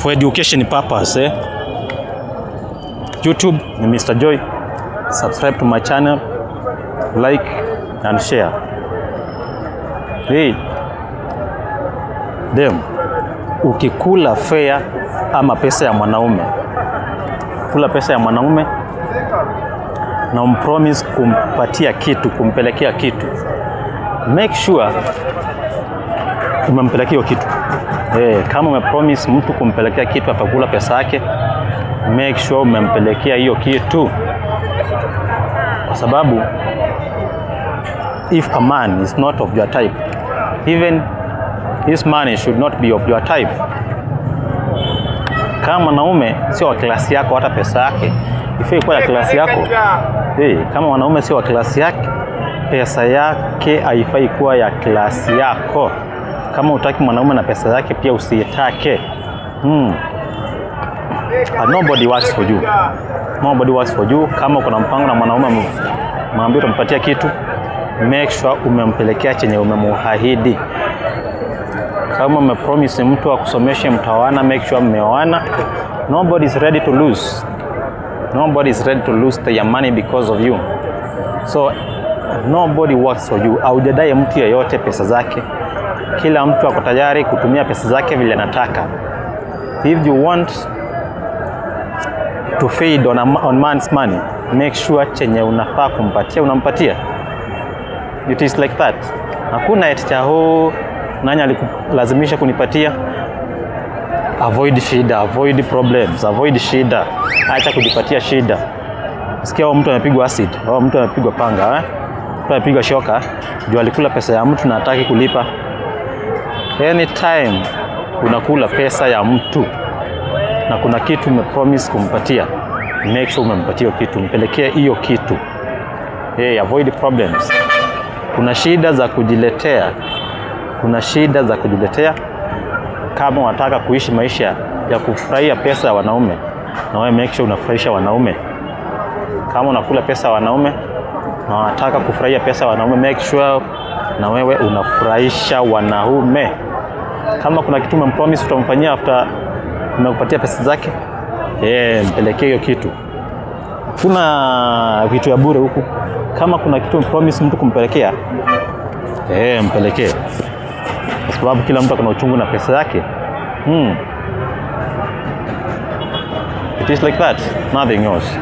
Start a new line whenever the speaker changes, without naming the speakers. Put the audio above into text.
For education purpose, eh? YouTube ni Mr. Joy. Subscribe to my channel, like and share. Hey, dem, ukikula fare ama pesa ya mwanaume, kula pesa ya mwanaume na umpromise kumpatia kitu, kumpelekea kitu, make sure umempelekea hiyo kitu. Hey, kama umepromise mtu kumpelekea kitu atakula pesa yake, make sure umempelekea hiyo kitu, kwa sababu if a man is not of your type, even his money should not be of your type. Kama mwanaume sio wa klasi yako, hata pesa yake ifai kuwa ya klasi yako. Hey, kama mwanaume sio wa klasi yake, pesa yake haifai kuwa ya klasi yako. Kama hutaki mwanaume na pesa yake, pia usiitake. But nobody works for you. Nobody works for you. Kama kuna mpango na mwanaume, mwambie utampatia kitu, make sure umempelekea chenye umemuahidi. Kama umepromise mtu akusomeshe mtaoana, make sure mmeoana. Nobody is ready to lose. Nobody is ready to lose their money because of you. So nobody works for you. Haujadai mtu yeyote pesa zake. Kila mtu ako tayari kutumia pesa zake vile anataka. If you want to feed on man's money, make sure chenye unafaa kumpatia unampatia. It is like that. Hakuna eti cha ho nani alikulazimisha kunipatia. Avoid shida, avoid problems, avoid shida. Acha kujipatia shida. Sikia huyo mtu amepigwa acid, au mtu amepigwa panga, eh? Mtu amepigwa shoka, juu alikula pesa ya mtu na hataki kulipa. Anytime unakula pesa ya mtu na kuna kitu umepromise kumpatia, make sure umempatia hiyo kitu, mpelekee hiyo kitu. Hey, avoid problems. Kuna shida za kujiletea. Kuna shida za kujiletea. Kama unataka kuishi maisha ya kufurahia pesa ya wanaume, na wewe make sure unafurahisha wanaume. Kama unakula pesa ya wanaume na unataka kufurahia pesa ya wanaume, make sure na wewe unafurahisha wanaume. Kama kuna kitu umempromise utamfanyia after umekupatia pesa zake, mpelekee hiyo kitu. Kuna vitu ya bure huku. Kama kuna kitu umpromise mtu kumpelekea, mpelekee, kwa sababu kila mtu akona uchungu na pesa yake. It is like that, nothing else.